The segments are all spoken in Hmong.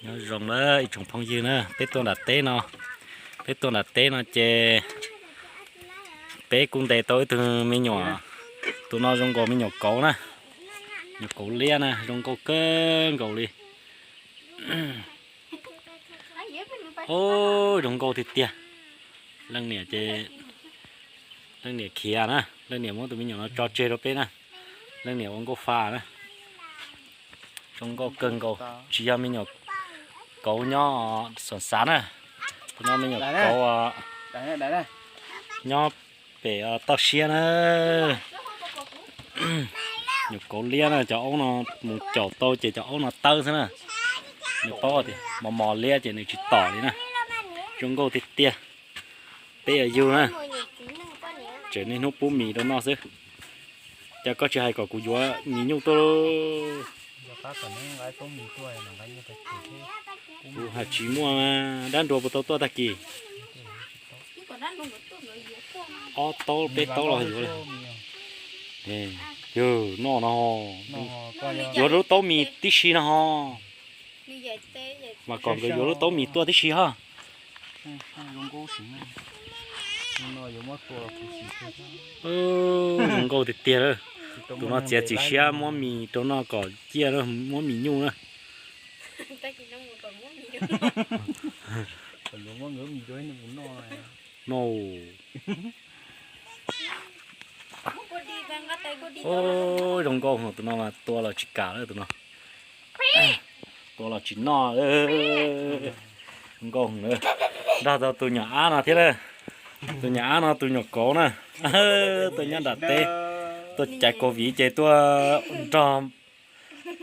Nyob zoo na ib tsoom phooj ywg na, peb tuaj nram teb no, peb tuaj nram teb no ces peb kuj ntes tau ib tug me nyuam, tus no zoo nkaus me nyuam kauv na, nyuam kauv liab na, zoo nkauj kawg nkaus li. Ub, zoo nkauj tiag tiag. Leej niam ces, leej niam khiav na, leej niam muab tus me nyuam no tso tseg rau peb na, leej niam ua nkauj fa na. Zoo nkauj kawg nkaus, tsis yog me nyuam kauv nyob Xos Xav na, tus no me nyuam kauv nyob pem toj siab na. Nyuam kauv liab na, cov aub no mus caum tau ces cov aub no tawb xwb na. Nws paub tias mos mos liab ces nws tsis tom li na. Zoo nkauj tiag tiag. Peb yog yug na, tseem niaj hnub pub mis rau noj xwb. Cas koj tsis hais kom kuv yuav mis nyuj tuaj? Kuv hais tsis muaj, dab nrua puas tau tuaj tag kis? Ob taub peb taub los yuav. Yog noj no, yuav lub taub mis tib si no ho. Mas kom nkawd yuav lub taub mis tuaj tib si ho. Zoo nkauj tiag tiag. Tus no txiav txim siab muab mis rau noj kom ciaj, muab mis nyuj na. No. Zoo nkauj, tus no mas tua los tsis kam lawm tus no. Tua los tsis noj. Zoo nkauj, nrog tau tus nyuam ab no thiab na. Tus nyuam ab no tus nyuam kauv na. Tuaj nyob nram teb, tuaj caiv covid ces tuaj nrog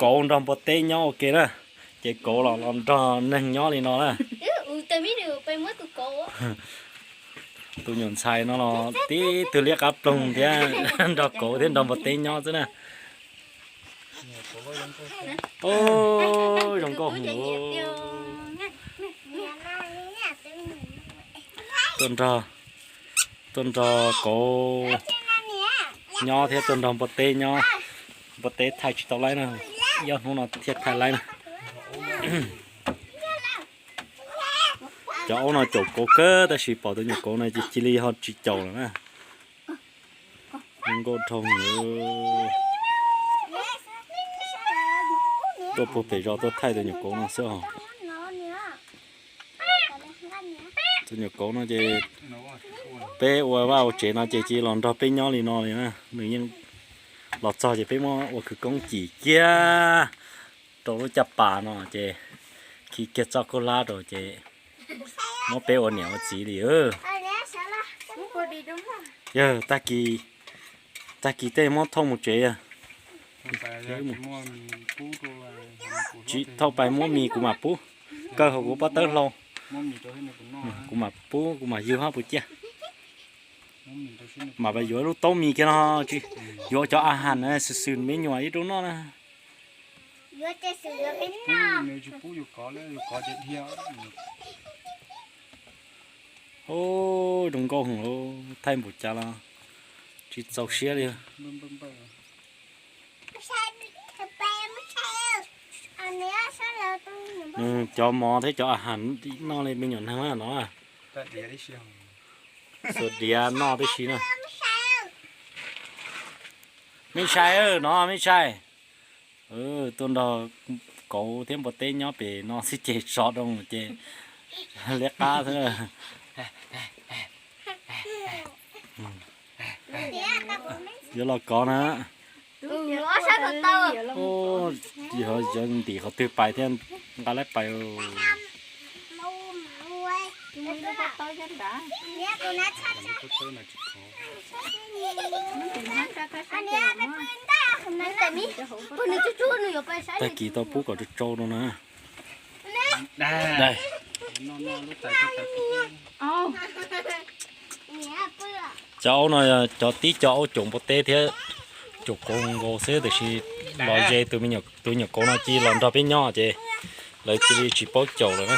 kauv nrog npua teb nyob ua ke na. Ces kauv los los nrog neeg nyob li no na. Tus nyuam ntxhais no los tib tug liab qab ploog thiab, nrog kauv thiab nrog npua teb nyob xwb na. Zoo nkauj heev. Tuaj nrog, tuaj nrog kauv nyob thiab tuaj nrog npua teb nyob. Npua teb thaij tsis tau laib na, ib ob hnub no thiaj thaij laib na. Cov aub no caum kauv kawg tab sis pom tus nyuam kauv no ces cia li ho tsis caum lawm na. Zoo nkauj dhau heev. Tuaj puag pem zos tuaj thaij tus nyuam kauv no xwb os. Tus nyuam kauv no ces peb ua vaj ua tsev no ces cia li los nrog peb nyob li no li na. Nws yeej los txog ces peb muab ua khawv koob cim kiag rau lub caj pas no ces khi kiag txoj khaub hlab rau ces muab peb ua niam ua txiv li. Yog tag kis, tag kis tej muab thauj mus tsev. Tsis thauj pais muab mis kuv mam pub, kaw hauv kuv pob tawb hlau, kuv mam pub, kuv mam yug hab puas ciaj. Mam pais yuav lub taub mis kiag no, yuav cov a has xwm xwm me nyuam ib rau noj na. Zoo nkauj heev, thaij npaum cas los tsis txaus siab li. Cov mov thiab cov a has noj li me nyuam neeg no. Xuas diav noj tib si na. Me ntxhais no, me ntxhais. Tuaj nrog kauv thiab npua teb nyob pem no xwb ces so rau ces liab qab xwb. Yuav los kov na. Yog ntim qhov twg pais thiab nqa lab pais. Tag kis tau pub kom tsau tsau no na. Cov aub no yog cov tib co aub caum npua teb thiab caum kauv nkaus xwb, tiam sis los ze tus nyuam kauv no cia li los nrog peb nyob ces lawv cia li tsis paub caum lawm na.